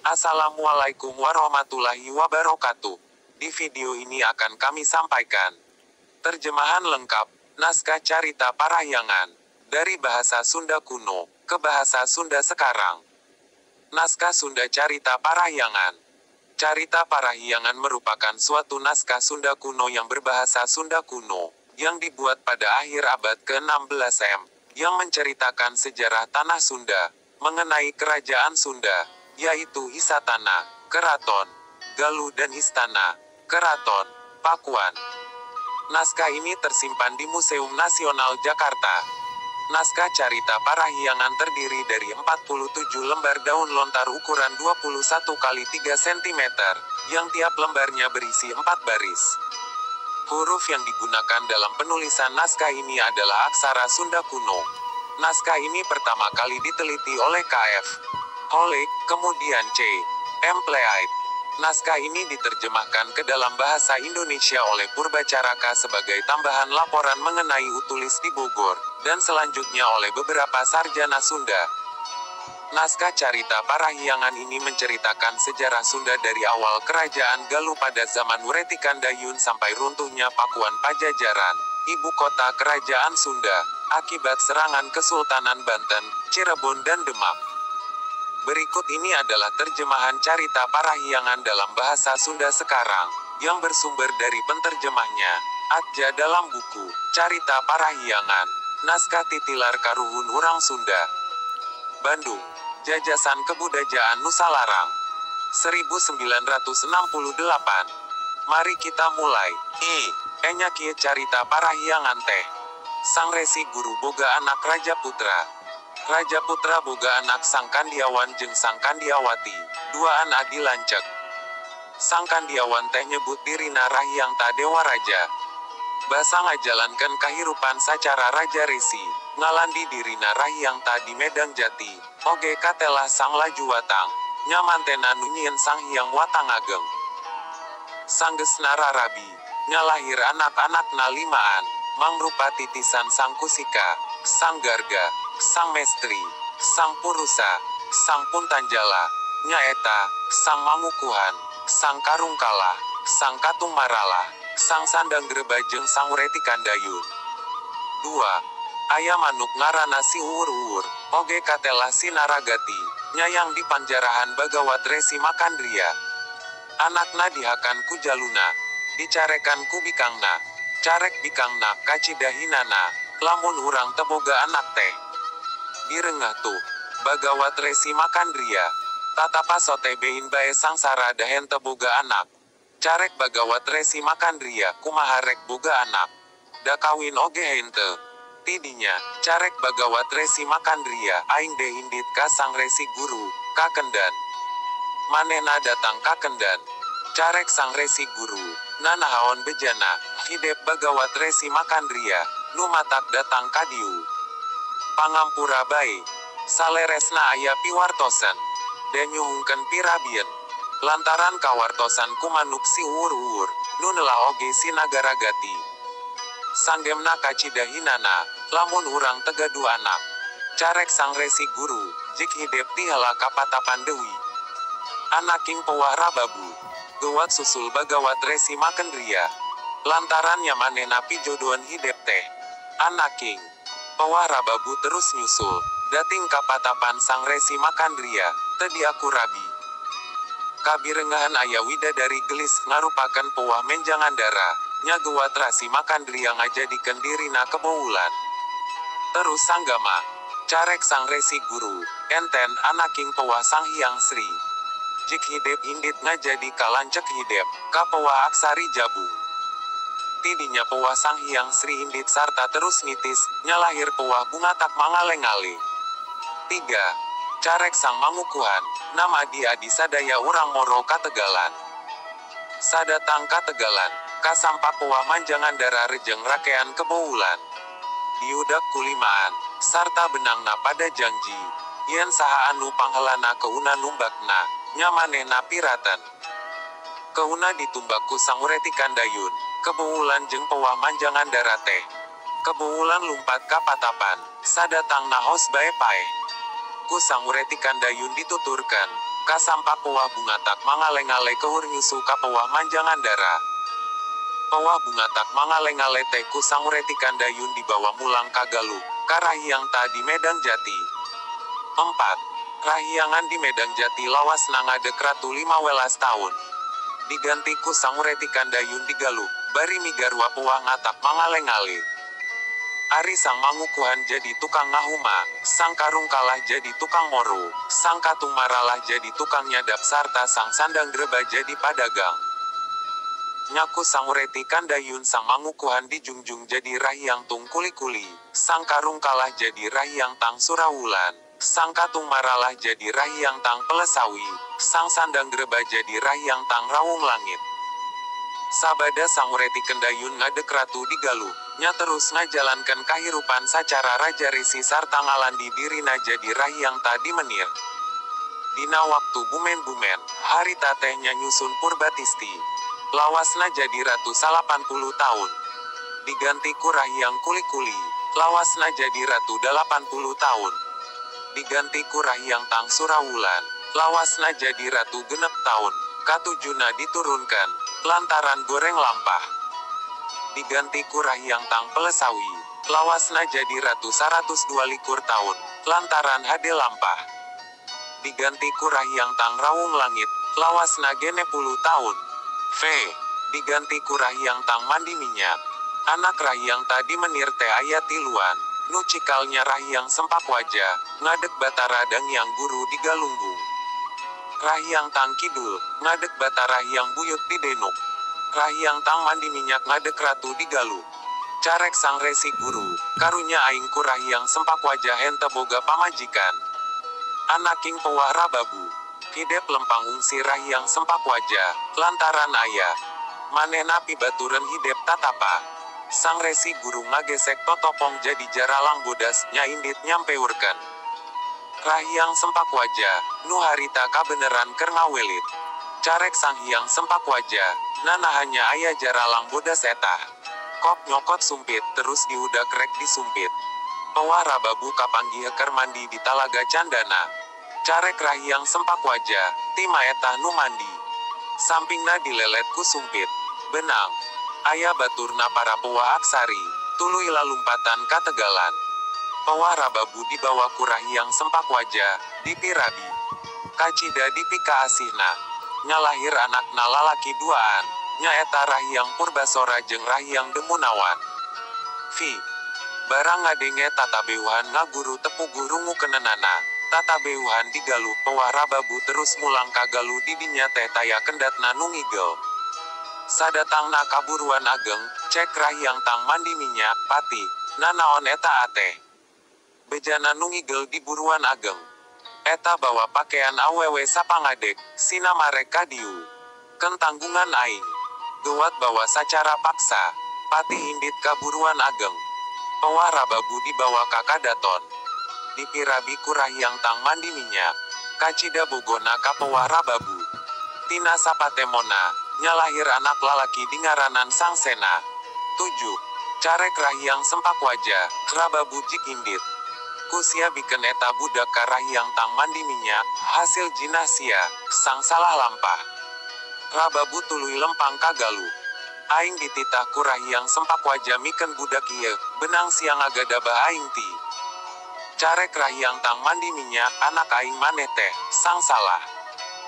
Assalamualaikum warahmatullahi wabarakatuh. Di video ini akan kami sampaikan terjemahan lengkap naskah Carita Parahyangan dari bahasa Sunda kuno ke bahasa Sunda sekarang. Naskah Sunda Carita Parahyangan. Carita Parahyangan merupakan suatu naskah Sunda kuno yang berbahasa Sunda kuno, yang dibuat pada akhir abad ke-16 M, yang menceritakan sejarah tanah Sunda, mengenai kerajaan Sunda, yaitu Isatana, Keraton, Galuh dan Istana, Keraton, Pakuan. Naskah ini tersimpan di Museum Nasional Jakarta. Naskah Carita Parahyangan terdiri dari 47 lembar daun lontar ukuran 21 x 3 cm, yang tiap lembarnya berisi 4 baris. Huruf yang digunakan dalam penulisan naskah ini adalah aksara Sunda kuno. Naskah ini pertama kali diteliti oleh K.F. Holik, kemudian C. M. Pleait. Naskah ini diterjemahkan ke dalam bahasa Indonesia oleh Purbacaraka sebagai tambahan laporan mengenai utulis di Bogor, dan selanjutnya oleh beberapa sarjana Sunda. Naskah Carita Parahyangan ini menceritakan sejarah Sunda dari awal kerajaan Galuh pada zaman Wretikandayun sampai runtuhnya Pakuan Pajajaran, ibu kota kerajaan Sunda, akibat serangan Kesultanan Banten, Cirebon dan Demak. Berikut ini adalah terjemahan Carita Parahyangan dalam bahasa Sunda sekarang, yang bersumber dari penterjemahnya, Adja dalam buku, Carita Parahyangan, Naskah Titilar Karuhun Urang Sunda. Bandung, Jajasan Kebudayaan Nusalarang, 1968. Mari kita mulai. Enya kieu Carita Parahyangan teh. Sang Resi Guru boga anak Raja Putra. Raja Putra boga anak Sang Kandiawan jeung Sang Kandiawati, duaan adi lanceuk. Sang Kandiawan teh nyebut dirina Rahyang Ta Dewa Raja. Basa ngajalankeun kahirupan sacara Raja Resi, ngalandi dirina Rahyang Ta di Medang Jati, oge katelah Sang Laju Watang, nyamantena nu nyieun Sang Hyang Watang Ageng. Sanggeusna rarabi, nyalahir anak-anakna limaan, mangrupa titisan Sang Kusika, Sang Garga, Sang Mestri, Sang Purusa, Sang Puntanjala, nyaeta, Sang Mangukuhan, Sang Karungkala, Sang Katung Maralah, Sang Sandang Greba jeung Sang Wretikandayun. 2. Aya manuk ngaranna si Uwur-uwur, oge katelah si Naragati, nyayang di panjarahan Bagawat Resi Makandria. Anakna dihakan ku jaluna, dicarekan ku bikangna, carek bikangna kacidahinana, lamun urang teboga anak teh. Direngah tuh, Bagawat Resi Makandria. Tatapa sote bein bae sangsara dahen teboga anak. Carek Bagawat Resi Makandria, kumaha rek boga anak. Da kawin oge hente. Tidinya, carek Bagawat Resi Makandria, aing de indit ka Sang Resi Guru, ka Kendan. Manehna datang ka Kendan. Carek Sang Resi Guru, nanahaon bejana, hidep Bagawat Resi Makandria, nu matak datang ka dieu. Pangampura bae. Saleresna aya piwartosan. Denyuhungkeun pirabien. Lantaran kawartosan ku manuk si Uwur-uwur, nu nelah oge si Nagaragati. Sanggemna kacidahinana, lamun urang tegadu anak. Carek Sang Resi Guru, jik hidep tihala kapatapan deui. Anaking pewah rababu. Gewat susul Bagawat Resi Makendria. Lantaran nyamanehna pijodohan hidep teh. Anaking pewah rababu terus nyusul, dating kapatapan Sang Resi Makandria, teu diaku rabi. Kabirengahan aya widadari gelis ngarupakeun pewah menjangan dara, nyagewat Rasi Makandria ngajadikeun dirina kebowulan. Terus sanggama, carek Sang Resi Guru, enten anaking pewah Sang Hyang Sri. Jik hidep indit ngajadi kalancek hidep, ka pewah aksari jabung. Tidinya pewah Sang Hyang Sri indit sarta terus nitis, nyalahir pewah bunga tak mangale-ngale. 3. Carek Sang Mangukuhan, nama adi-adi sadaya urang moro kategalan. Sadatang kategalan, kasampak pewah manjangan dara rejeng rakean kebowulan. Diudak kulimaan, sarta benangna pada janji, yen saha anu panghelana keuna numbakna, nyamanehna piraten. Keuna ditumbak ku Sang Wretikandayun, kebowulan jeung pewah manjangan dara teh. Kebowulan lumpat ka patapan, sadatangna hos bae paeh. Ku Sang Wreti Kandayun dituturkan, kasampak Pewah Bungatak mangale-ngale kehur nyusu ka Pewah Manjangandara. Pewah Bungatak mangale-ngale teh ku Sang Wreti Kandayun dibawa mulang ka Galuh, ka Rahyang ta di Medang Jati. 4. Rahyangan di Medang Jati lawas nangadek ratu 15 tahun. Diganti ku Sang Wreti Kandayun di Galuh, bari migarwa Pewah Ngatak mangale-ngale. Ari Sang Mangukuhan jadi tukang ngahuma, Sang Karung kalah jadi tukang moru, Sang Katung maralah jadi tukang nyadap sarta Sang Sandang Greba jadi padagang. Nyaku Sang Wreti Kandayun Sang Mangukuhan dijunjung jadi Rahyang Tung Kuli-Kuli, Sang Karung kalah jadi Rahyang Tang Surawulan, Sang Katung maralah jadi Rahyang Tang Pelesawi, Sang Sandang Greba jadi Rahyang Tang Rawung Langit. Sabada Sang Wreti Kendayun ngadek ratu di Galuh, nya terus ngajalankan kahirupan sacara raja resi sarta ngalandi dirina jadi Rahyang tadi menir. Dina waktu bumen-bumen, harita tehnya nyusun Purbatisti. Lawasna jadi ratu 80 tahun. Diganti ku Rahyang Kuli-Kuli, lawasna jadi ratu 80 tahun. Diganti ku Rahyang Tang Surawulan, lawasna jadi ratu 6 tahun. Katujuna diturunkan, lantaran goreng lampah. Diganti ku Rahyang Tang Pelesawi, lawasna jadi ratu 122 tahun, lantaran hade lampah. Diganti ku Rahyang Tang Rawung Langit, lawasna 60 tahun. V. Diganti ku Rahyang Tang Mandi Minyak. Anak Rahyang tadi menir teh aya tiluan, nu cikalnya Rahyang Sempak Wajah, ngadek Batara Dangyang Guru di Galunggung. Rahyang Tang Kidul, ngadek Batara Hyang Buyut di Denuk. Rahyang Tang Mandi Minyak ngadek ratu di Galuh. Carek Sang Resi Guru, karunya aing ku Rahyang Sempak Wajah hente boga pamajikan. Anaking Pewah Rababu. Hidep lempang ungsi Rahyang Sempak Wajah, lantaran ayah. Manehna pibatureun hidep tatapa. Sang Resi Guru ngagesek totopong jadi jaralang bodas, nya indit nyampeurkeun. Rahyang Sempak Wajah, nu harita kabeneran keur ngawelit. Carek Sang Hyang Sempak Wajah, nanahanya aya jaralang bodas eta. Kop nyokot sumpit, terus diudak rek disumpit. Pewah Rababu kapanggih keur mandi di Talaga Candana. Carek Rahyang Sempak Wajah, tima eta nu mandi. Sampingna dilelet ku sumpit. Benang. Aya baturna para pewah aksari, tuluy lalumpatan ka tegalan. Pewah Rababu dibawa ku Rahyang Sempak Wajah, dipirabi. Kacida dipikaasihna. Nyalahir anakna lalaki duaan, nyaeta Rahyang Purbasora jeung Rahyang Demunawan. V. Barang ngadenge tatabeuhan ngaguru tepuguh rungu kenenana. Tatabeuhan di Galuh Pewah Rababu terus mulang ka Galuh didinya teh taya kendatna nu ngigel. Sadatangna kaburuan ageng, cek Rahyang Tang Mandi Minyak, pati, nanaon eta ateh. Bejana nu ngigel di buruan ageng. Eta bawa pakaian awewe sapangadek, sinamarek kadiu. Kentanggungan aing. Gewat bawa sacara paksa, patih indit kaburuan ageng. Pewah Rababu dibawa ka kadaton. Dipirabi ku Rahyang Tang Mandi Minyak. Kacida bogona ka Pewah Rababu. Tina sapatemona, nyalahir anak lalaki dingaranan Sang Sena. 7. Carek Rahyang Sempak Wajah, Rababu jik indit. Kusia biken eta budak ka Rahyang Tang Mandi Minyak, hasil jinah sia, sang salah lampah. Rababu tuluy lempang ka Galuh. Aing dititah ku Rahyang Sempak Wajah miken budak ieu, benang siang agadabah aing ti. Carek Rahyang Tang Mandi Minyak, anak aing maneh teh, sang salah.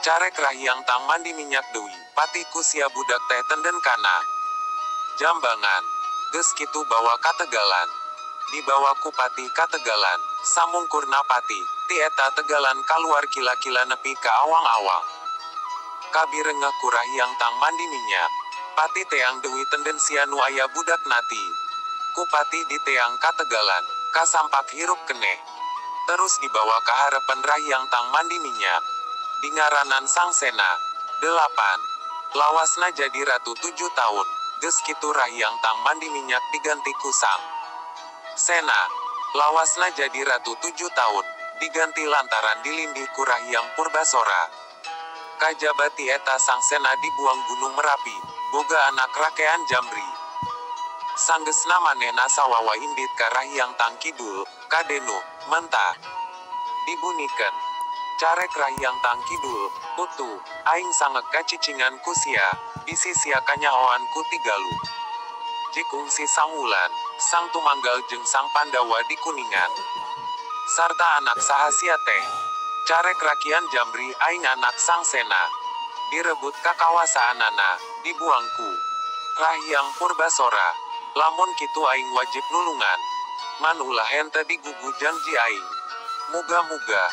Carek Rahyang Tang Mandi Minyak deui, patih kusia budak teh tenden kana jambangan. Geus kitu bawa ka tegalan. Dibawa ku patih ka tegalan, samungkurna patih, ti eta tegalan kaluar kila-kila nepi ka awang-awang. Kabirengeh ku Rahyang Tang Mandi Minyak. Patih teang deui tenden sia nu aya budak nati. Ku patih diteang ka tegalan, kasampak hirup keneh. Terus dibawa ka harepan Rahyang Tang Mandi Minyak. Dingaranan Sang Sena. 8. Lawasna jadi ratu 7 tahun. Geus kitu Rahyang Tang Mandi Minyak diganti ku Sang Sena. Lawasna jadi ratu 7 tahun, diganti lantaran dilindih ku Rahyang Purbasora. Kajabati eta Sang Sena dibuang Gunung Merapi, boga anak rakean Jambri. Sanggeusna manehna sawawa indit ka Rahyang Tang Kidul, ka Denu, mentah. Dibunikeun. Carek Rahyang Tangkidul, Utu, aing sangek kacicingan ku sia, bisi sia kanyahoan ku Tigaluh. Jikungsi Sang Wulan, Sang Tumanggal jeung Sang Pandawa di Kuningan. Sarta anak saha sia teh? Carek Rakian Jambri, aing anak Sang Sena. Direbut kakawasaanana, dibuang ku Rahyang Purbasora. Lamun kitu aing wajib nulungan. Man ulah hente digugu janji aing. Muga-muga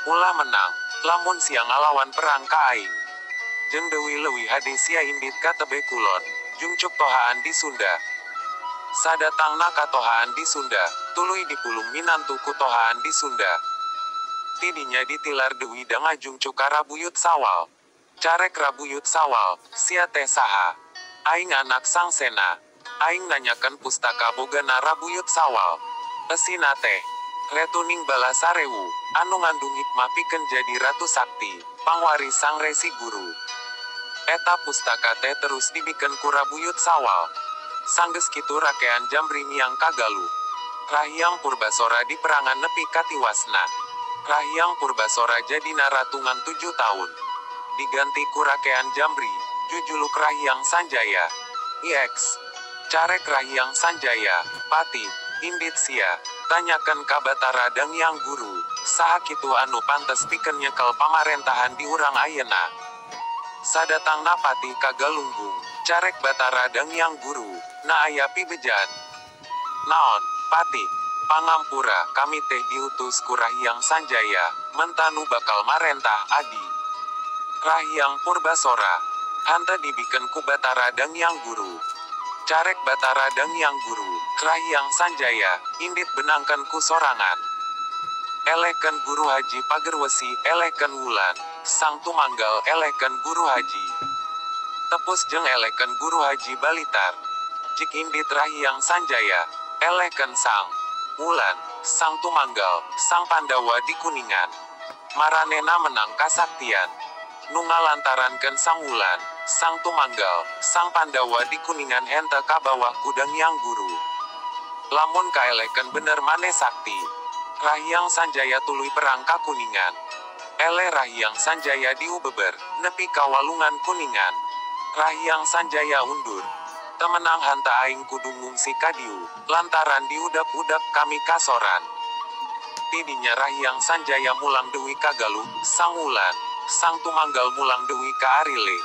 ulah menang, lamun sia ngalawan perang ka aing. Jeung Dewi leuwih hade sia indit ka tebe kulon, jungcuk tohaan di Sunda. Sadatangna katohaan di Sunda, tuluy dipulung minantu ku tohaan di Sunda. Tidinya ditilar Dewi dangajungcuk ka Rabuyut Sawal. Carek Rabuyut Sawal, sia teh saha? Aing anak Sang Sena. Aing nanyakeun pustaka bogana Rabuyut Sawal. Esina teh Retuning Balasarewu, anu ngandung hikmah pikeun jadi Ratu Sakti, pangwaris Sang Resi Guru. Eta pustaka teh terus dibikeun ku Rabuyut Sawal. Sanggeus kitu Rakean Jambri miang ka Galuh. Rahyang Purbasora di perangan nepi ka tiwasna. Rahyang Purbasora jadi naratungan 7 tahun. Diganti ku Rakean Jambri, jujuluk Rahyang Sanjaya. IX. Carek Rahyang Sanjaya, Pati, indit sia. Tanyakan ka Batara Danghyang Guru, saha kitu anu pantes pikeun nyekel pamarentahan di urang ayeuna. Sadatangna Patih ka Galunggung, carek Batara Danghyang Guru, na aya pibejaan. Naon, Patih? Pangampura, kami teh diutus ku Rahyang Sanjaya, mentanu bakal marentah adi Rahyang Purbasora. Hante dibikeun ku Batara Danghyang Guru. Carek Batara Danghyang Guru, Rahyang Sanjaya, indit benangkeun ku sorangan. Elehkeun Guru Haji Pagerwesi, elehkeun Wulan, Sang Tumanggal, elehkeun Guru Haji Tepus jeung elehkeun Guru Haji Balitar. Jik indit Rahyang Sanjaya, elehkeun Sang Wulan, Sang Tumanggal, Sang Pandawa di Kuningan. Maranena menang kasaktian. Nu ngalantarankeun Sang Wulan, Sang Tumanggal, Sang Pandawa di Kuningan hente ka bawah ku Danghyang Guru. Lamun kaelehkeun bener maneh sakti. Rahyang Sanjaya tuluy perang ka Kuningan. Eleh Rahyang Sanjaya diubeber, nepi ka walungan Kuningan. Rahyang Sanjaya undur. Temenang hanta aing kudu ngungsi ka dieu, lantaran diudap-udap kami kasoran. Tidinya Rahyang Sanjaya mulang deui ka Galuh, Sang Wulan, Sang Tumanggal mulang deui ka Arile.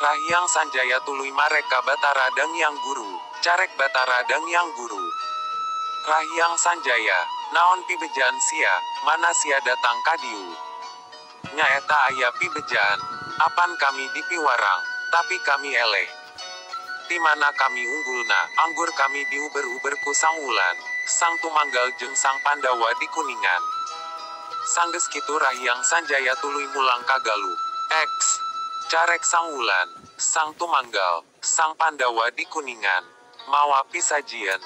Rahyang Sanjaya tuluy marek ka Batara Danghyang Guru, carek Batara Danghyang Guru. Rahyang Sanjaya, naon pibejaan sia, mana sia datang ka dieu? Nyaeta aya pibejaan, apan kami dipiwarang, tapi kami eleh. Di mana kami unggulna, anggur kami diuber-uber ku Sang Wulan, Sang Tumanggal jeung Sang Pandawa di Kuningan. Sanggeus kitu Rahyang Sanjaya tuluy mulang ka Galuh. X. Carek Sang Wulan, Sang Tumanggal, Sang Pandawa di Kuningan. Mawa pisajieun.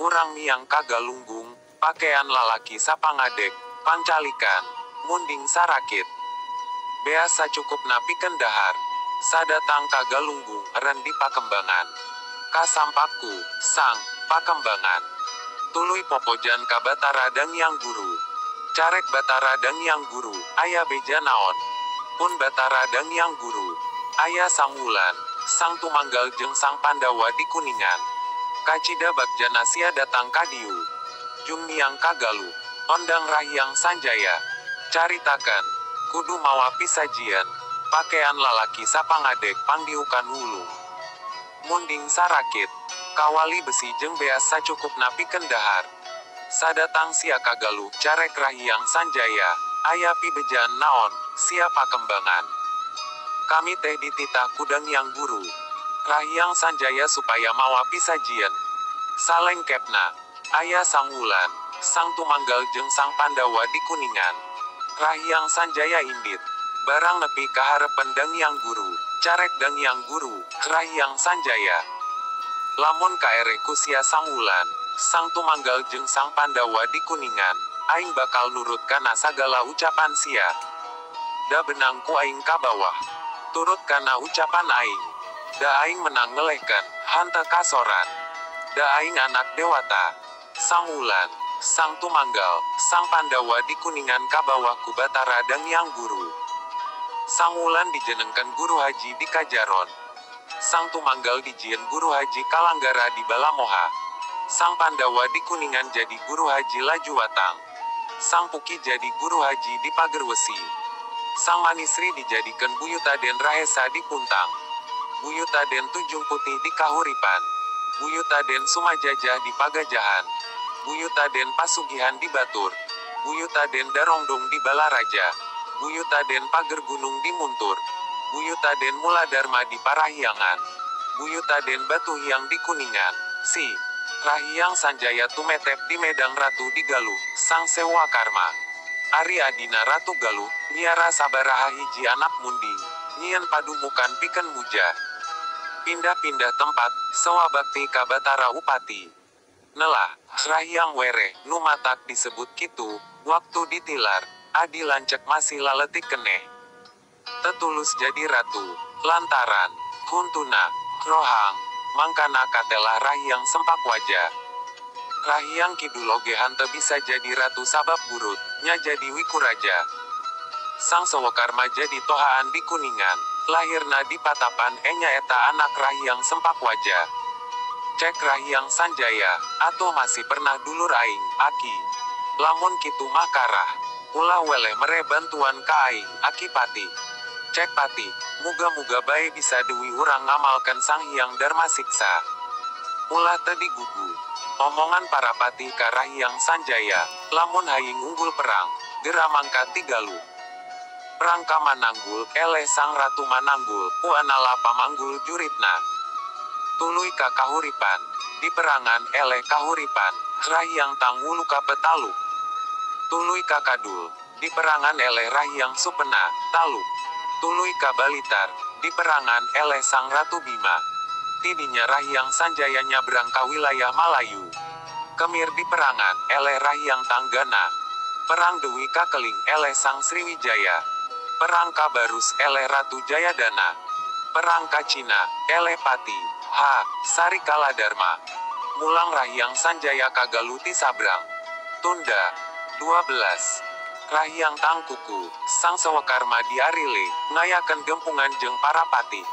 Urang miang ka Galunggung, pakaian lalaki sapangadek, pancalikan, munding sarakit. Beas sacukupna pikeun dahar. Sadatang ka Galunggung, eren di pakembangan. Kasampakku, Sang Pakembangan. Tuluy popojan ka Batara Danghyang Guru. Carek Batara Danghyang Guru, aya beja naon? Pun Batara Danghyang Guru, aya Sang Wulan, Sang Tumanggal jeung Sang Pandawa di Kuningan. Kacida bagjana sia datang ka dieu. Jung miang ka Galuh, ondang Rahyang Sanjaya. Caritakan, kudu mawa pisajieun, pakaian lalaki sapangadek pangdiukan wulung. Munding sarakit, kawali besi jeung beas sacukupna pikeun dahar. Sadatang sia ka Galuh, carek Rahyang Sanjaya, aya pibejaan naon, sia pakembangan. Kami teh dititah ku Danghyang Guru. Rahyang Sanjaya supaya mawa pisajieun. Salengkepna, aya Sang Wulan, Sang Tumanggal jeung Sang Pandawa di Kuningan. Rahyang Sanjaya indit, barang nepi ka harepan Danghyang Guru, carek Danghyang Guru, Rahyang Sanjaya. Lamun kaereh ku sia Sang Wulan, Sang Tumanggal jeung Sang Pandawa di Kuningan, aing bakal nurut kana sagala ucapan sia. Da benang ku aing ka bawah. Turut kana ucapan aing. Da aing menang ngelehkeun, hante kasoran. Da aing anak dewata. Sang Wulan, Sang Tumanggal, Sang Pandawa di Kuningan kabawah ku Batara Danghyang Guru. Sang Wulan dijenengkeun Guru Haji di Kajaron. Sang Tumanggal dijieun Guru Haji Kalanggara di Balamoha. Sang Pandawa di Kuningan jadi Guru Haji Lajuwatang. Sang Puki jadi Guru Haji di Pagerwesi. Sang Manisri dijadikan Buyutaden Rahesa di Puntang. Buyutaden Tunjung Putih di Kahuripan. Buyutaden Sumajajah di Pagajahan. Buyutaden Pasugihan di Batur. Buyutaden Darongdong di Balaraja. Buyutaden Pager Gunung di Muntur. Buyutaden Muladarma di Parahyangan. Buyutaden Batu Hyang di Kuningan. Si Rahyang Sanjaya tumetep di Medang Ratu di Galuh, Sang Sewakarma. Ari Adina Ratu Galuh, miara sabaraha hiji anak munding, nyieun padumukan pikeun muja. Pindah-pindah tempat, sewa bakti ka Batara Upati. Nelah, Rahyang Wereh, nu matak disebut kitu, waktu ditilar, adi lancek masih laletik keneh. Tetulus jadi ratu, lantaran, huntuna, rohang, mangkana katelah Rahyang Sempak Waja. Rahyang Kidul oge henteu bisa jadi ratu sabab burut, nya jadi Wikuraja. Sang Sewakarma jadi tohaan di Kuningan, lahirna di Patapan nyaeta anak Rahyang Sempak Waja. Cek Rahyang Sanjaya, atau masih pernah dulur aing, aki. Lamun kitu mah karah, ulah weleh mere bantuan ka aing, aki pati. Cek pati, muga-muga bae bisa deui urang ngamalkan Sang Hyang Dharma Siksa. Ulah teu digugu. Omongan para patih ka Rahyang Sanjaya, lamun haying unggul perang, gera mangkat ti Galuh. Perang ka Mananggul, eleh Sang Ratu Mananggul, uanala pamanggul juritna. Tuluy ka Kahuripan, di perangan eleh Kahuripan, Rahyang Tangwulu ka Petaluk. Tuluy ka Kadul, di perangan eleh Rahyang Supena, Taluk. Tuluy ka Balitar, di perangan eleh Sang Ratu Bima. Tidinya Rahyang Sanjaya nyabrang ka wilayah Malayu. Kemir di perangan eleh Rahyang Tanggana. Perang Dewi Kakeling eleh Sang Sriwijaya. Perang ka Barus eleh Ratu Jayadana. Perang ka Cina eleh Pati H. Sari Kaladarma. Mulang Rahyang Sanjaya ka Galuh ti sabrang. Tunda. 12. Rahyang Tangkuku, Sang Sewakarma di Arile, ngayakeun gempungan jeung para patih.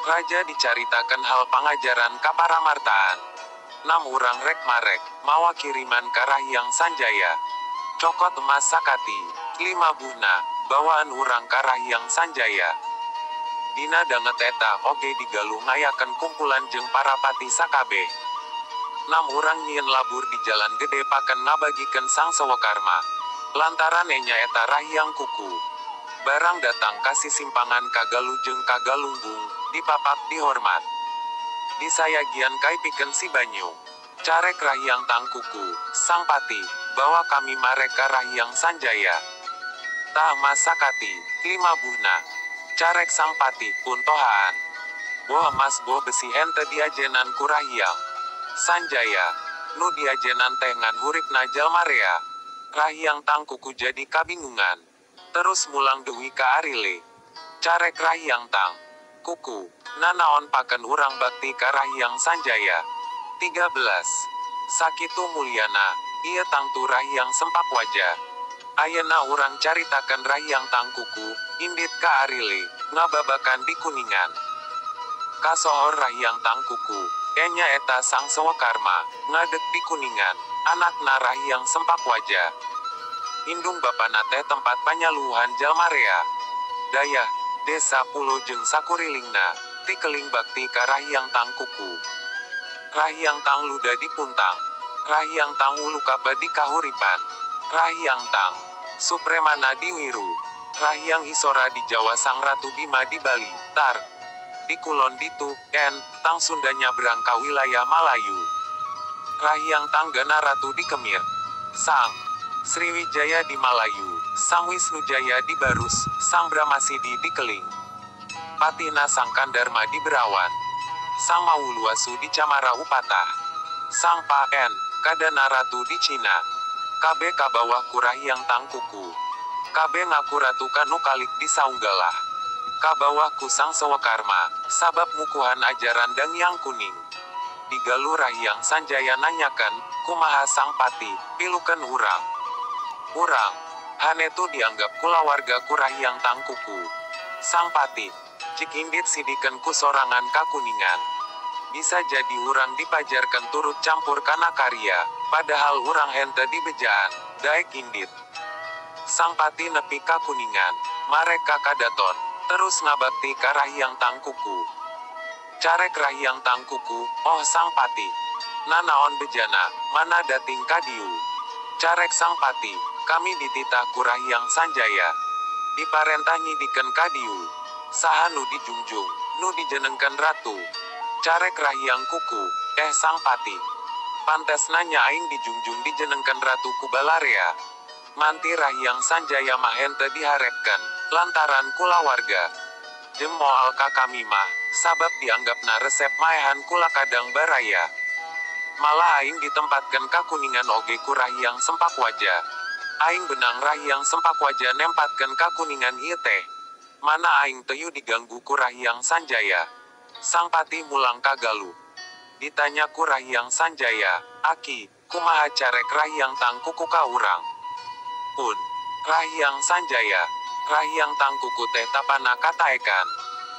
Raja dicaritakeun hal pangajaran ka paramartaan. Nam urang rek marek, mawa kiriman ka Rahyang Sanjaya. Cokot emas sakati, 5 buhna, bawaan urang ka Rahyang Sanjaya. Dina danget eta oge di Galuh ngayakeun kumpulan jeung para patih sakabeh. Nam urang nyieun labur di jalan gede paken ngabagikeun Sang Sewakarma. Lantaran nyaeta Rahyang Kuku. Barang datang kasih simpangan ka Galuh jeung ka Galunggung, dipapak dihormat. Disayagian kai pikeun si banyu. Carek Rahyang Tangkuku, Sang Pati, bawa kami marek ka Rahyang Sanjaya. Tah masakati, 5 buhna. Carek Sang Pati, puntohaan. Boh emas boh besi henteu diajenan ku Rahyang Sanjaya. Nu diajenan teh ngan huripna jalma rea. Rahyang Tangkuku jadi kabingungan. Terus mulang deui ka Arile. Carek Rahyang Tang Kuku, nanaon paken urang bakti ka Rahyang Sanjaya. 13. Sakitu mulyana, ieu tangtu Rahyang Sempak Waja. Ayeuna urang caritakeun Rahyang Tangkuku, indit ka Arile, ngababakan di Kuningan. Kasohor Rahyang Tangkuku, nyaeta Sang Sewakarma, ngadeg di Kuningan, anakna Rahyang Sempak Waja. Indung bapana teh tempat panyaluhan jalma rea. Dayah, desa pulo jeung sakurilingna, tikeling bakti ka Rahyang Tangkuku. Rahyang Tangluda di Puntang. Rahyang Tangwulukaba di Kahuripan. Rahyang Tang Supremana di Wiru. Rahyang Isora di Jawa Sang Ratu Bima di Bali, Tar. Di Kulon Ditu, N, Tang Sunda nyabrang ka wilayah Malayu. Rahyang Tanggana Ratu di Kemir. Sang Sriwijaya di Malayu, Sang Wisnujaya di Barus, Sang Brahmasidi di Keling. Patina Sang Kandarma di Berawan. Sang Mawuluasu di Camara Upatah. Sang Pa N, Kadana Ratu di Cina. KB kabawah ku Rahyang Tangkuku. KB ngaku Ratu Kanukalik di Saunggalah. Kabawah ku Sang Sewakarma, sabab mukuhan ajaran Danghyang Kuning. di Galuh Rahyang Sanjaya nanyakeun, kumaha Sang Pati, pilukeun urang. Urang, hanetu dianggap kulawarga ku Rahyang Tangkuku. Sang Pati, cik indit sidiken ku sorangan kakuningan. Bisa jadi urang dipajarkan turut campur kana karya, padahal urang hente dibejaan, daek indit. Sang Pati nepi kakuningan, marek ka kadaton, terus ngabakti ka Rahyang Tangkuku. Carek Rahyang Tangkuku, oh Sang Pati, nanaon bejana, mana dating kadiu. Carek Sang Pati, kami dititah ku Rahyang Sanjaya. Diparentah nyidiken kadiu. Saha nu dijungjung, nu dijenengken ratu. Carek Rahyang Kuku, Sang Pati. Pantesna nya aing dijungjung dijenengken ratu ku balarea. Manti Rahyang Sanjaya mah henteu diharepkeun, lantaran kulawarga. Jeung moal ka kami mah, sabab dianggapna resep maehan kula kadang baraya. Malah aing ditempatkeun ka kuningan oge ku Rahyang Sempak Waja. Aing benang Rahyang Sempak Waja nempatkeun ka kuningan ieu teh. Mana aing teu diganggu ku Rahyang Sanjaya. Sang Pati mulang ka Galuh. Ditanya ku Rahyang Sanjaya, Aki, kumaha carek Rahyang Tangkuku ka urang? Pun, Rahyang Sanjaya, Rahyang Tangkuku teh tapana kataekan.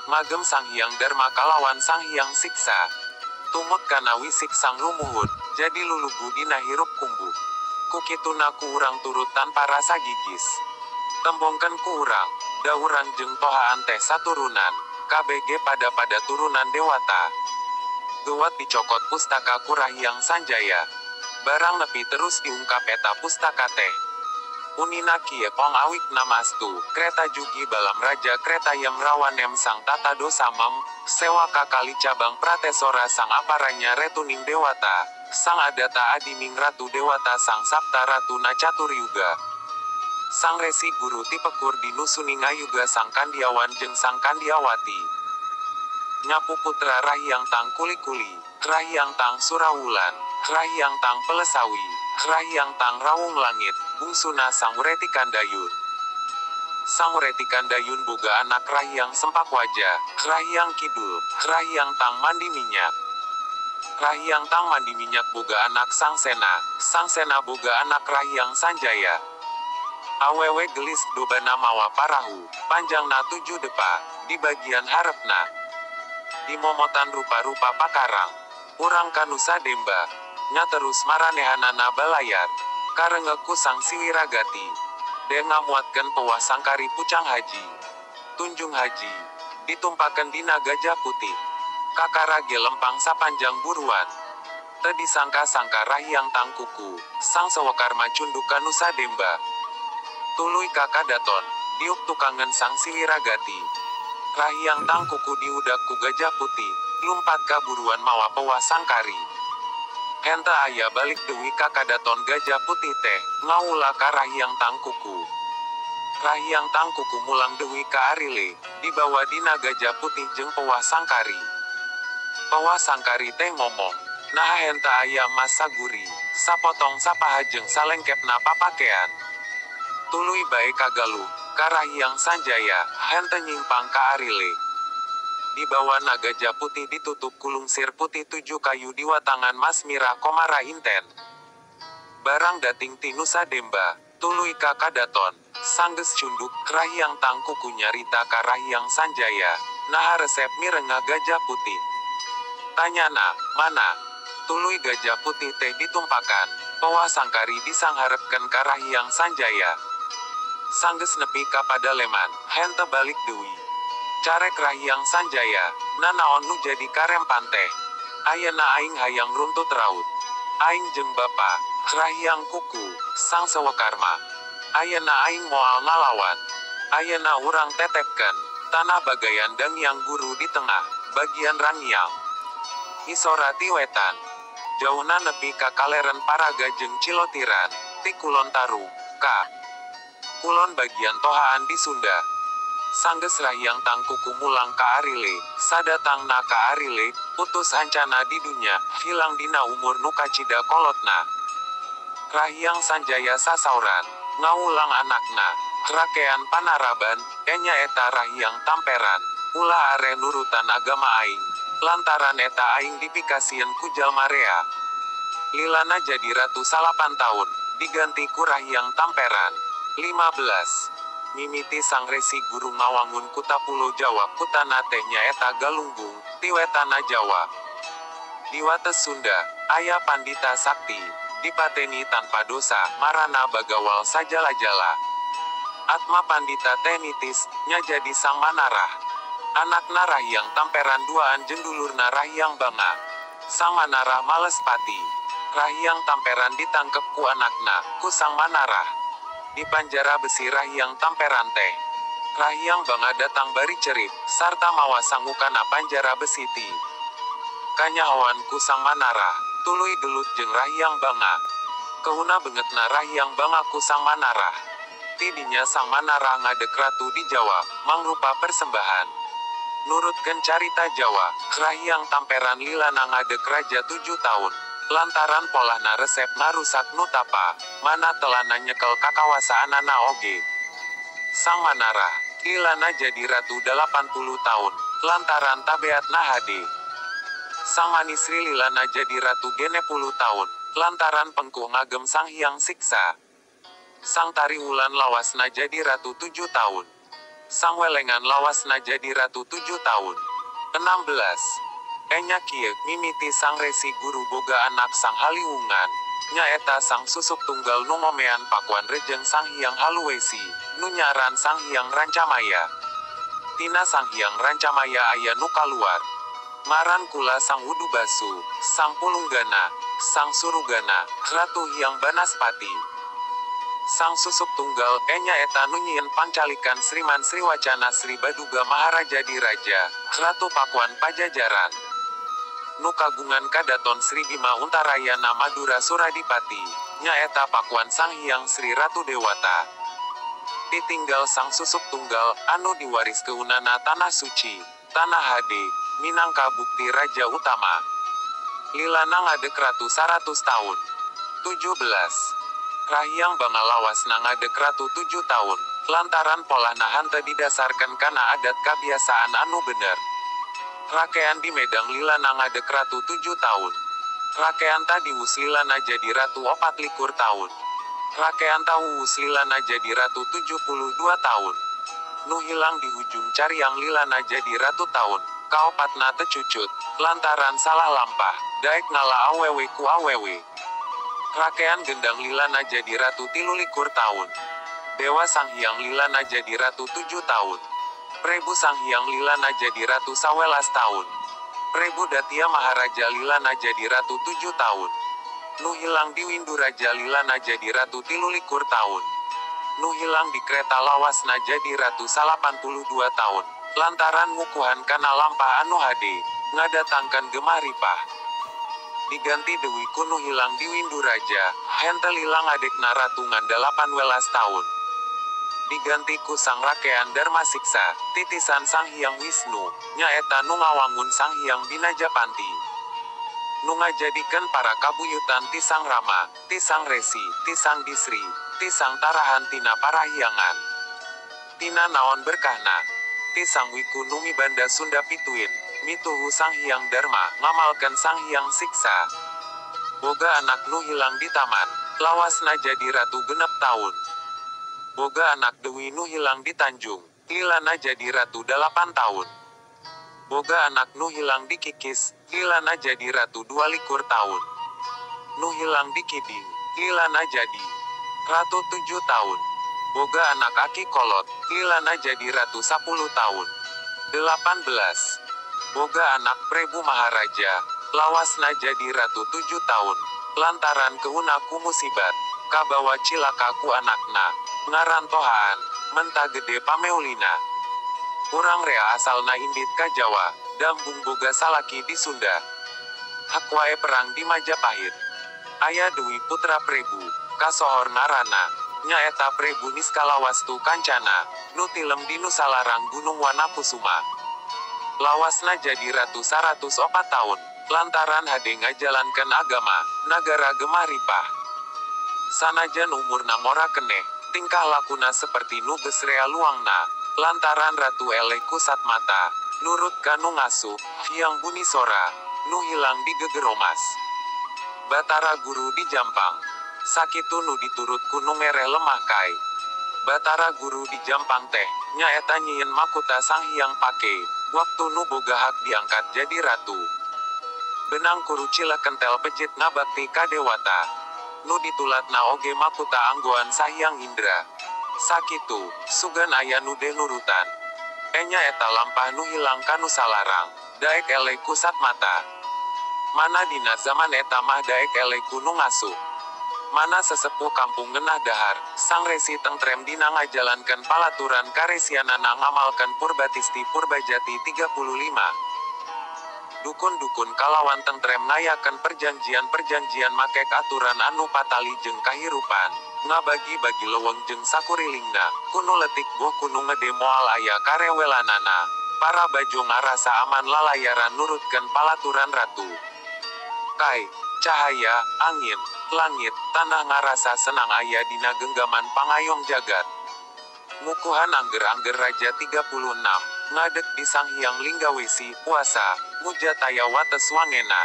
Magem Sang Hyang Dharma kalawan Sang Hyang Siksa. Tumut kana wisik Sang Lumuhun, jadi lulugu dina hirup kumbuh. Kukituna ku urang turut tanpa rasa gigis. Tembongkeun ku urang, da urang jeung tohaan teh saturunan. KBG pada turunan dewata. Gewat dicokot pustaka ku Rahyang Sanjaya. Barang nepi terus diungkap eta pustaka teh. Unina kie pong awik namastu, kereta jugi balam raja kereta yang rawanem sang tata dosamem, sewa kakali cabang pratesora sang aparanya retuning dewata, sang adata adining ratu dewata sang sabta ratu nacaturyuga. Sang resi guru tipekur di nusuning ayuga sang kandiawan jeung sang kandiawati. Nyapu putra Rahyang Tang Kuli-Kuli, Rahyang Tang Surawulan, Rahyang Tang Pelesawi, Rahyang Tang Rawung Langit, bungsuna Sang Wreti Kandayun. Sang Wreti Kandayun boga anak Rahyang Sempak Waja, Rahyang Kidul, Rahyang Tang Mandi Minyak. Rahyang Tang Mandi Minyak boga anak Sang Sena, Sang Sena boga anak Rahyang Sanjaya. Awewe gelis dobana mawa parahu, panjangna 7 depa, di bagian harepna. Dimomotan rupa-rupa pakarang. Urang kanusa demba, nya terus maranehanana balayar. Karengeku Sang Siwiragati. De ngamuatkeun pewah sangkari pucang haji. Tunjung haji, ditumpakeun dina gajah putih. Kakara ge lempang sapanjang buruan. Teu disangka-sangka Rahyang Tangkuku, Sang Sewokarma cunduk ka Nusa Demba. Tuluy ka kadaton, diuk tukangan Sang Siwiragati. Rahyang Tangkuku diudak ku gajah putih, lumpat ka buruan mawa pewah sangkari. Henteu aya balik deui ka kadaton gajah putih teh, ngaula ka Rahyang Tangkuku. Rahyang Tangkuku mulang deui ka Arile, dibawa dina gajah putih jeung pewah sangkari. Pewah sangkari teh ngomong, naha henteu aya mas saguri, sapotong sapaha jeung salengkepna papakean. Tuluy bae ka Galuh, ka Rahyang Sanjaya, henteu nyimpang ka Arile. Dibawa na gajah putih ditutup kulungsir putih 7 kayu diwatangan mas mirah komara inten. Barang dating ti Nusa Demba, tuluy ka kadaton, sanggeus cunduk, Rahyang Tangkuku nyarita ka Rahyang Sanjaya, naha resep mirenga gajah putih. Tanyana, mana? Tuluy gajah putih teh ditumpakan, pewah sangkari disangharepkeun ka Rahyang Sanjaya. Sanggeus nepi ka padaleman, henteu balik deui. Carek Rahyang Sanjaya, nanaon nu jadi karempan teh. Ayeuna aing hayang runtut raut. Aing jeung bapa, Rahyang Kuku, Sang Sewokarma. Ayeuna aing moal ngalawan. Ayeuna urang tetepkeun tanah bagayan Dangyang Guru di tengah, bagian Rangyang. Isora ti wetan. Jauhna nepi ka kaleren Paraga jeung Cilotiran, ti Kulon Taru, ka Kulon bagian Tohaan di Sunda. Sanggeus Rahyang Tangkuku mulang ka Arile, sadatangna ka Arile, putus ancana di dunya, hilang dina umur nu kacida kolotna. Rahyang Sanjaya sasauran, ngawulang anakna, rakean panaraban, enya eta Rahyang Tamperan, ulah are nurutan agama aing, Lantaran eta aing dipikasieun ku jalma rea. Lilana jadi ratu 9 tahun, diganti ku Rahyang Tamperan. 15. Mimiti Sang Resi Guru ngawangun kuta Pulo Jawa, kutana teh nyaeta Galunggung, tiwetana Jawa. Di wates Sunda, aya pandita sakti, dipateni tanpa dosa, marana bagawal sajala-jala. Atma pandita teh nitis, nya jadi Sang Manarah. Anakna Rahyang Tamperan duaan jendulurna Rahyang Banga. Sang Manarah males pati. Rahyang Tamperan ditangkep ku anakna, ku Sang Manarah. Di panjara besi Rahyang Tamperan teh. Rahyang Banga datang bari cerit, sarta mawa sangukana panjara besi ti. Kanyahoan ku Sang Manarah, tuluy gelut jeung Rahyang Banga. Keuna bengetna Rahyang Banga ku Sang Manarah. Tidinya Sang Manarah ngadek ratu di Jawa, mangrupa persembahan. Nurutkeun carita Jawa, Rahyang Tamperan lilana ngadek raja 7 tahun. Lantaran polahna resep ngarusak nutapa, mana telana nyekel kakawasaanana oge. Sang Manarah, lilana jadi ratu 80 tahun, lantaran tabeatna hade. Sang Manisri lilana jadi ratu 60 tahun, lantaran pengkuh ngagem Sang Hyang Siksa. Sang Tariwulan lawasna jadi ratu 7 tahun. Sang Welengan lawasna jadi ratu 7 tahun. 16. Enya kieu mimiti Sang Resi Guru boga anak Sang Haliwungan, nyaeta Sang Susuk Tunggal nu ngomean Pakuan Rejeng Sang Hyang Haluwesi, nu nyaran Sang Hyang Rancamaya. Tina Sang Hyang Rancamaya aya nu kaluar. Maran kula Sang Wudubasu, Sang Pulunggana, Sang Surugana, Ratu Hyang Banaspati. Sang Susuk Tunggal, nyaeta nu nyieun pangcalikan Sriman Sriwacana Sri Baduga Maharaja Diraja, Ratu Pakuan Pajajaran. Nu kagungan kadaton Sri Bima Untarayana Madura Suradipati, nyaeta Pakuan Sang Hyang Sri Ratu Dewata. Ditinggal Sang Susuk Tunggal, anu diwaris keunana Tanah Suci, Tanah Hade, minangka bukti raja utama. Lilana ngadek ratu 100 tahun. 17. Rahyang Banga lawasna ngadek ratu 7 tahun, lantaran polahna henteu didasarkeun kana adat kabiasaan anu bener. Rakean di Medang lilana ngadek ratu 7 tahun. Rakean Tadiwus lilana jadi ratu 24 tahun. Rakean Tawuwus lilana jadi ratu 72 tahun. Nu hilang di hujung cariang lilana jadi ratu tahun, kaopatna tecucut, lantaran salah lampah, daek ngala awewe ku awewe. Rakean Gendang lilana jadi ratu 23 tahun. Dewa Sang Hyang lilana jadi ratu 7 tahun. Prebu Sang Hyang lilana jadi ratu 11 tahun. Prebu Datia Maharaja lilana jadi ratu 7 tahun. Nu hilang di Winduraja lilana jadi ratu 23 tahun. Nu hilang di Kreta lawasna jadi ratu 82 tahun. Lantaran ngukuhan kana lampah anu hade, ngadatangkan gemah ripah. Diganti Dewi Kunu hilang di Winduraja, henteu hilang adekna ratu ngan 18 tahun. Diganti ku Sang Rakean Dharma Siksa, titisan Sang Hyang Wisnu, nyaeta nu ngawangun Sang Hyang Binajapanti. Nu ngajadikeun para kabuyutan ti Sang Rama, ti Sang Resi, ti Sang Disri, ti Sang Tarahan tina Parahyangan. Tina naon berkahna, ti Sang Wiku nu mibanda Sunda pituin, mituhu Sang Hyang Dharma, ngamalkeun Sang Hyang Siksa. Boga anak nu hilang di taman, lawasna jadi ratu 6 tahun. Boga anak Dewi nu hilang di Tanjung, lilana jadi ratu 8 tahun. Boga anak nu hilang di Kikis, lilana jadi ratu 22 tahun. Nu hilang di Kiding, lilana jadi ratu 7 tahun. Boga anak Aki Kolot, lilana jadi ratu 10 tahun. 18. Boga anak Prebu Maharaja, lawasna jadi ratu 7 tahun. Lantaran keuna ku musibat, kabawa cilaka ku anakna, ngaran Tohaan, mentah gede pameulina. Urang rea asalna indit ka Jawa, dambung boga salaki di Sunda. Hak wae perang di Majapahit. Aya Dewi Putra Prebu, kasohor ngaranna, nyaeta Prebu Niskalawastu Kancana, nu tilem di Nusalarang Gunung Wanakusuma. Lawasna jadi ratu 104 tahun, lantaran hade ngajalankeun agama, nagara gemah ripah. Sanajan umurna ngora keneh, tingkah lakuna seperti nu geus rea luangna, lantaran ratu eleh kusat mata, Nurut ka nu ngasuh, Hyang Bunisora, nu hilang di Gegeromas. Batara Guru di Jampang. Sakitu nu diturut ku nu mere lemah kai. Batara Guru di Jampang teh, nyaeta nyieun makuta Sang Hyang Pake, waktu nu boga hak diangkat jadi ratu. Benang kurucila kentel pejit ngabakti ka dewata. Nu ditulatna oge makuta anggoan Sahyang Indra. Sakitu, sugan aya nu deh nurutan. Enya eta lampah nu hilang kanu salarang, daek eleh kusat mata. Mana dina zaman eta mah daek eleh ku nu ngasuh. Mana sesepuh kampung ngenah dahar, sang resi tengtrem dina ngajalankeun palaturan karesianana ngamalkeun Purbatisti Purbajati 35. Dukun-dukun kalawan tengtrem ngayakeun perjanjian-perjanjian makek aturan anu patali jeung kahirupan, ngabagi-bagi leweng jeung sakurilingna, kunu letik boh kunu ngede moal aya karewelanana, para bajo ngarasa aman lalayaran nurutkeun palaturan ratu. Kai, cahaya, angin, langit, tanah ngarasa senang aya dina genggaman pangayong jagat. Mukuhan angger-angger Raja 36, ngadeg di Sang Hyang Linggawesi, puasa, mujataya wates wangena.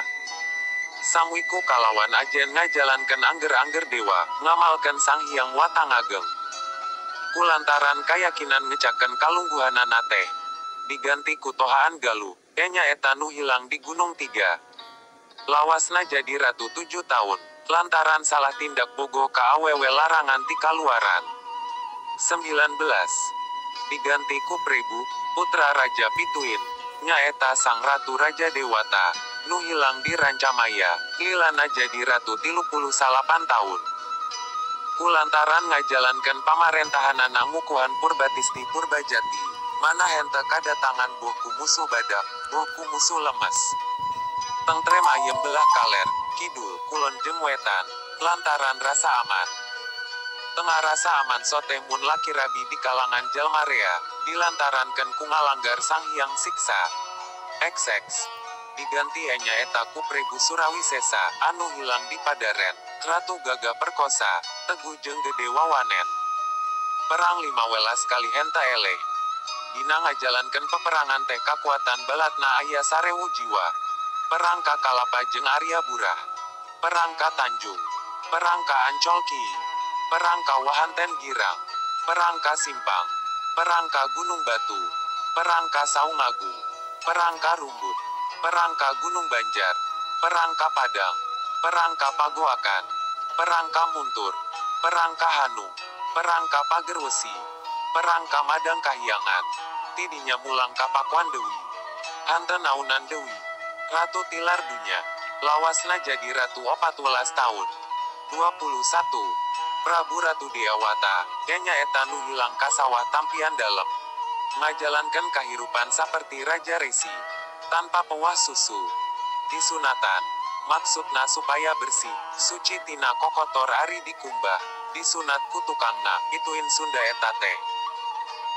Sang Wiku kalawan ajen ngajalankeun angger-angger dewa, ngamalkeun Sang Hyang Watangageng. Kulantaran kayakinan ngecakeun kalungguhanana teh, diganti ku Tohaan Galuh, enya eta nu hilang di Gunung Tiga. Lawasna jadi ratu 7 tahun, lantaran salah tindak bogo ka awewe larangan ti kaluaran. 19. Diganti ku Prebu, putra Raja Pituin, nyaeta sang ratu Raja Dewata, nu hilang di Rancamaya, lilana jadi ratu 38 tahun. Kulantaran ngajalankeun pamarentahanana ngukuhan Purbatisti Purbajati, mana henteu kadatangan boh ku musuh badak, boh ku musuh lemes. Tengtrem ayem belah kaler, kidul, kulon jeung wetan, lantaran rasa aman. Tengah rasa aman soteh mun laki rabi di kalangan jalmarea, dilantarankeun ku ngalanggar Sang Hyang Siksa. XX. Diganti enya eta ku Prebu Surawisesa, anu hilang di Padaren, Ratu Gagah Perkosa, teguh jeung gede wawanen. Perang 15 kali henta eleh. Dina ngajalankeun peperangan teh kakuatan balatna aya 1000 jiwa. Perang ka Kalapa jeung Arya Burah. Perang ka Tanjung. Perang ka Ancol Ki. Perang ka Wahanten Girang. Perang ka Simpang. Perang ka Gunung Batu. Perang ka Saungagung. Perang ka Rumbut. Perang ka Gunung Banjar. Perang ka Padang. Perang ka Pagoakan. Perang ka Muntur. Perang ka Hanung. Perang ka Pagerwesi. Perang ka Madang Kahyangan. Tidinya mulang ka Pakuan Dewi. Hante Naunan Dewi. Ratu Tilar Dunya. Lawasna jadi ratu 14 tahun. 21. Prabu Ratu Deawata, enya eta nu hilang ka sawah tampian dalem. Ngajalankeun kahirupan saperti Raja Resi. Tanpa pewah susu. Disunatan. Maksudna supaya bersih, suci tina kokotor ari dikumbah, disunat ku tukangna, ituin Sunda eta teh.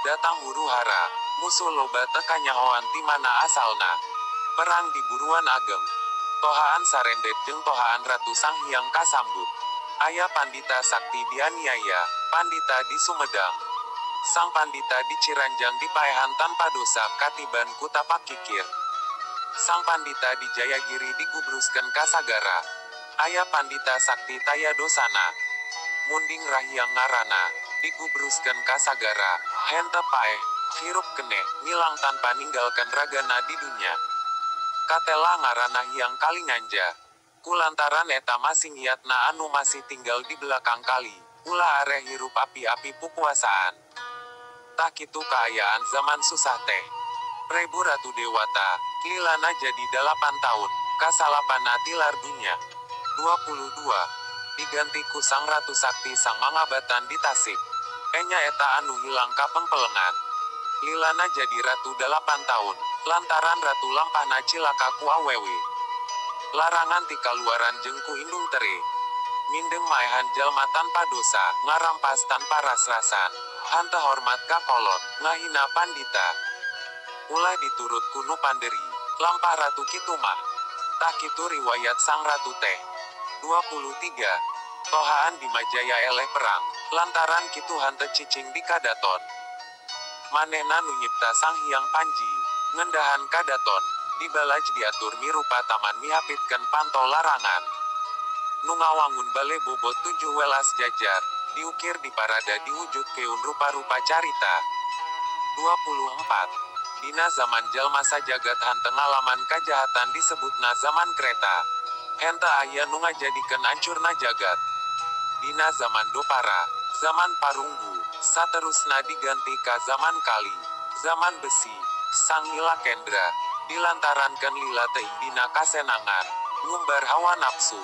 Datang huru hara, musuh loba teu kanyahoan ti mana asalna. Perang di Buruan Ageng. Tohaan Sarendet jeung Tohaan Ratu Sang Hyang kasambut. Aya Pandita Sakti dianiaya, Pandita di Sumedang. Sang Pandita di Ciranjang dipaehan tanpa dosa, katiban ku tapak kikir. Sang Pandita di Jayagiri digubruskeun ka sagara. Aya Pandita Sakti taya dosana. Munding Rahyang ngaranna, digubruskeun ka sagara, henteu paeh, hirup keneh, ngilang tanpa ninggalkeun ragana di dunya. Katela ngaranna Hyang Kalinganja. Kulantaran eta masing yatna anu masih tinggal di belakang kali, ulah areh hirup api-api pukuasaan. Tah kitu kaayaan zaman susah teh. Prebu Ratu Dewata, lilana jadi 8 tahun, kasalapana tilar dunya. 22. Diganti ku Sang Ratu Sakti Sang Mangabatan di Tasik. Enya eta anu hilang ka pengpelengan. Lilana jadi ratu 8 tahun, lantaran ratu lampahna cilaka ku awewe. Larangan ti kaluaran jeung ku indung tere. Mindeng maehan jalma tanpa dosa, ngarampas tanpa ras-rasan, henteu hormat ka kolot, ngahina pandita. Ulah diturut ku nu panderi, lampah ratu kitu mah. Tah kitu riwayat sang ratu teh. 23. Tohaan di Majaya eleh perang, lantaran kitu henteu cicing di kadaton. Manehna nu nyipta Sang Hyang Panji. Ngendahan kadaton, dibalaj diatur mirupa taman mihapitkeun panto larangan. Nu ngawangun bale bobot 7 welas jajar, diukir di parada diwujudkeun rupa-rupa carita. 24. Dina zaman jalma sajagat henteu ngalaman kajahatan disebutna zaman Kreta. Henteu aya nu ngajadikeun ancurna jagat. Dina zaman Dopara, zaman Parunggu, saterusna diganti ka zaman Kali, zaman Besi, Sang Nilakendra, dilantarankeun lila teuing dina kasenangan, ngumbar hawa nafsu.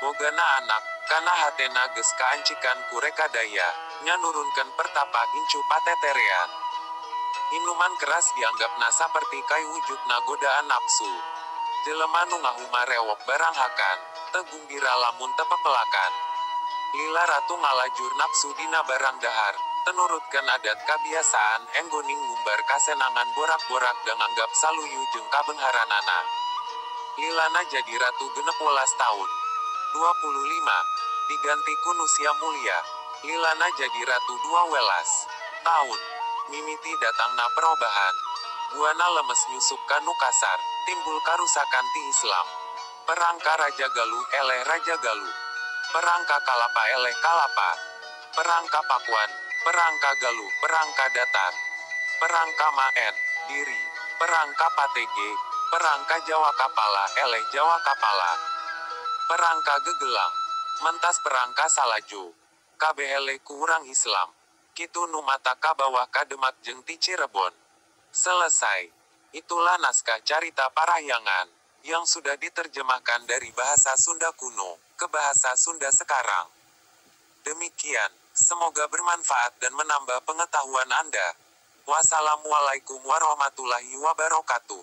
Bogana anak, kana hatena geus kaancikan ku rekadaya, nyanurunkeun pertapa incu pateterean. Inuman keras dianggapna saperti kaiwujudna godaan nafsu. Jelema nu ngahuma rewok baranghakan, teu gumbira lamun teu pepelakan. Lila ratu ngalajur nafsu dina barang dahar, teu nurutkeun adat kabiasaan enggoning ngumbar kasenangan borak-borak da nganggap saluyu jeung kabeungharanana. Lilana jadi ratu 16 taun. 25. Diganti ku Nusia Mulia. Lilana jadi ratu 12 taun. Mimiti datangna perobahan. Buana lemes nyusup ka nu kasar, timbul karusakan ti Islam. Perang ka Raja Galuh eleh Raja Galuh. Perang ka Kalapa eleh Kalapa. Perang ka Pakuan, perang ka Galuh, perang ka Datar. Perang ka Maen, Diri, perang ka Patege, perang ka Jawa Kapala eleh Jawa Kapala. Perang ka Gegelang, mentas perang ka Salajo. Kabeh eleh ku urang Islam. Kitu nu matak kabawa ka Demak jeung ti Cirebon. Selesai. Itulah naskah Carita Parahyangan, yang sudah diterjemahkan dari bahasa Sunda kuno, ke bahasa Sunda sekarang. Demikian, semoga bermanfaat dan menambah pengetahuan Anda. Wassalamualaikum warahmatullahi wabarakatuh.